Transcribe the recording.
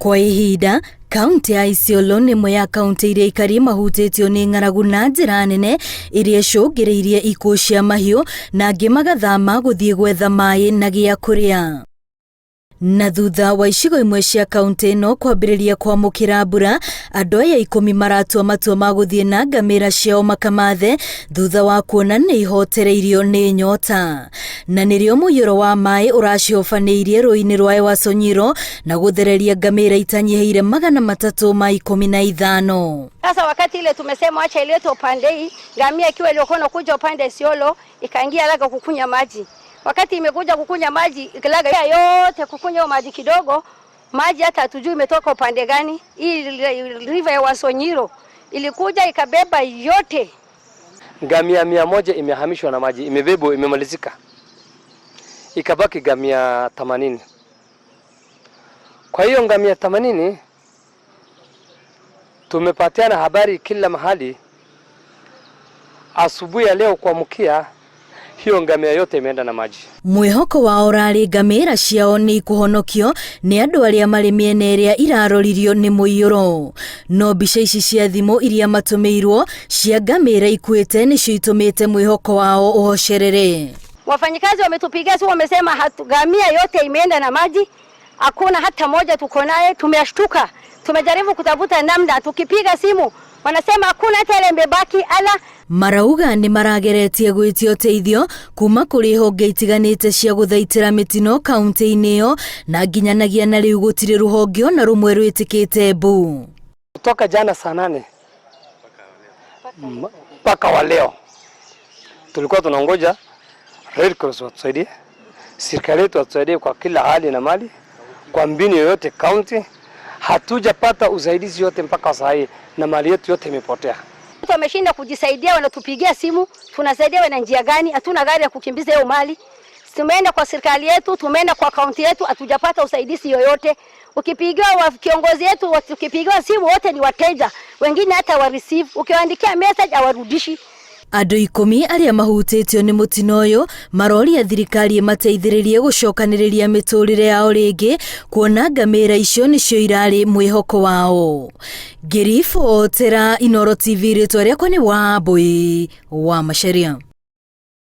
Kwa ihinda kaunti ya Isiolo nĩ ĩmwe ya kaunti iria aikari mahutĩtio nĩ ng'aragu na njĩra nene iria icũngĩrĩirie ikuũ cia mahiũ na angĩ magathama gũthiĩ gwetha maĩ na gĩa kũrĩa. Na thutha wa icigo imwe cia kaunti ĩno kwambĩrĩria kwamũkĩra mbura, andũ aya 10 maratua matua ma gũthiĩ na ngamĩra ciao makamathe thutha wa kuona nĩ ihotereirio nĩ nyota. Na nĩrĩo mũiyũro wa maĩ ũracihobanĩirie rũĩ-inĩ rwa Ewaso Nyiro na gũthereria ngamĩra itanyihĩire 315. Sasa wakati ile tumesema acha ilete upande hii, ngamia ikiwa iliyokuwa inakuja upande Isiolo ikaingia Laga kukunya maji. Wakati imekuja kukunya maji, Laga yote kukunya maji kidogo, maji hata hatujui imetoka upande gani. Hii river ya Ewaso Nyiro ilikuja ikabeba yote. Ngamia 100 imehamishwa na maji, imebebwa, imemalizika, ikabaki ngamia 80. Kwa hiyo ngamia 80 tumepatiana habari kila mahali. Asubuhi ya leo kuamkia hiyo ngamia yote imeenda na maji. Mwĩhoko wao ũrarĩ ngamĩra ciao nĩ ikuhonokio nĩ andũ arĩa marĩ mĩena ĩrĩa iraroririo nĩ mũiyũro. No mbica ici cia thimũ iria matũmĩirwo cia ngamĩra ikuĩte nĩcio itũmĩte mwĩhoko wao ũhocerere. Wafanyikazi wametupigia simu wamesema ngamia yote imeenda na maji, hakuna hata moja tuko naye. Tumeshtuka, tumejaribu kutafuta namna, tukipiga simu wanasema hakuna hata ile imebaki ala. Marauga nĩ marageretie gwĩtia ũteithio kuma kũrĩ honge itiganĩte cia gũthaitĩra mĩtino kaunti-inĩ ĩyo na nginyanagia na rĩu gũtirĩ rũhonge ona rũmwe rwĩtĩkĩte mbu. Kutoka jana saa 8 mpaka wa leo tulikuwa tunangoja Red Cross watusaidie, serikali yetu watusaidie kwa kila hali na mali, kwa mbinu yoyote county. Hatujapata usaidizi yote mpaka saa hii na mali yetu yote imepotea. Watu wameshinda kujisaidia, wanatupigia simu, tunasaidia na njia gani? Hatuna gari ya kukimbiza hiyo mali. Tumeenda kwa serikali yetu, tumeenda kwa kaunti yetu, hatujapata usaidizi yoyote. Ukipigiwa kiongozi yetu, ukipigiwa simu wote ni wateja, wengine hata wa receive, ukiwaandikia message hawarudishi. Andũ 10 arĩa mahutĩtio nĩ mũtino ũyũ maroria thirikari ĩmateithĩrĩrie gũcokanĩrĩria mĩtũrĩre yao rĩngĩ kuona ngamĩra icio nĩcio irarĩ mwĩhoko wao. Ngĩribotera Inooro TV, rĩtwa rĩakwa nĩ Wambui wa Macharia.